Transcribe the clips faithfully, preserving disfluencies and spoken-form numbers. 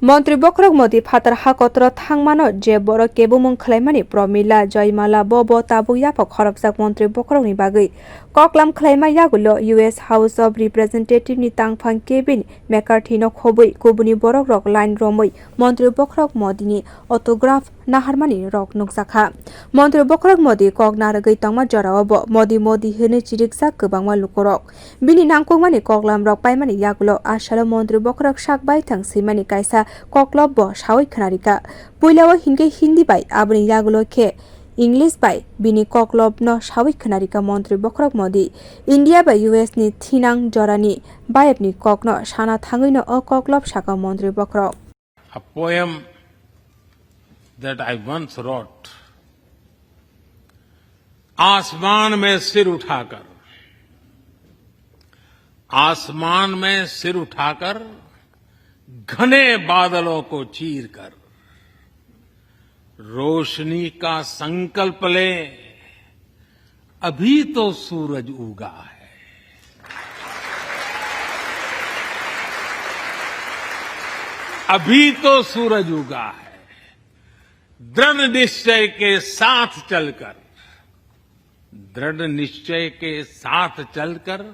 Montri bokhorok Modi phatar ha kotoro thangmano je borok kebumung khwlaimani Pramila Joymala bo bo tabuk yaphak khorokjak montri bokhorokni bagwi koklam khwlaima yagulo U S House of Representative ni tangphang Kevin McCarthy no khobwi kubuni borok rok line romwi montri bokhorok Modi ni autograph naharmani rok nukjakha. Montri bokhorok Modi kok narwgwi tongma jorao bo Modi Modi hwnwi chirikjak kwbangma lukurok. Bini nangkukmani koklamrok paimani yagulo a salo montri bokhorok sak baithang swimani kaisa koklop bo sawi khwnarikha. Puilao hinkhe Hindi bai, aboni yagulo khe English bai bini koklopno sawi khwnarikha montri bokhorok Modi. India bai U S ni thinang jorani bayapni kokno sana thangwino o koklop sakha montri bokhorok. A poem that I once wrote. आसमान में सिर उठाकर, आसमान में सिर उठाकर, घने बादलों को चीर कर, रोशनी का संकल्प ले, अभी तो सूरज उगा है। अभी तो सूरज उगा है। दृढ़ निश्चय के साथ चलकर, दृढ़ निश्चय के साथ चलकर,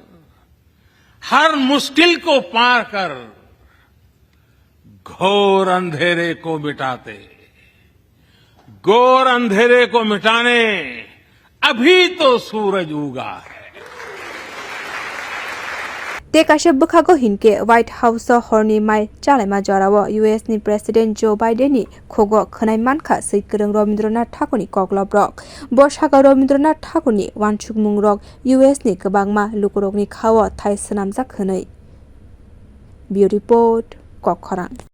हर मुश्किल को पार कर, घोर अंधेरे को मिटाते, घोर अंधेरे को मिटाने अभी तो सूरज उगा है। Tei kaisa bwkhago hinkhe White House o horni mai chalaima jorao U S ni President Joe Biden ni khugo khwnai mankha swi kwrwng Rabindranath Thakurni kokloprok. Bo sakha Rabindranath Thakurni uansukmungrok U S ni kwbangma lukurokni khao thai swnamjak hwnwi. Bureau Report, Kokkhorang.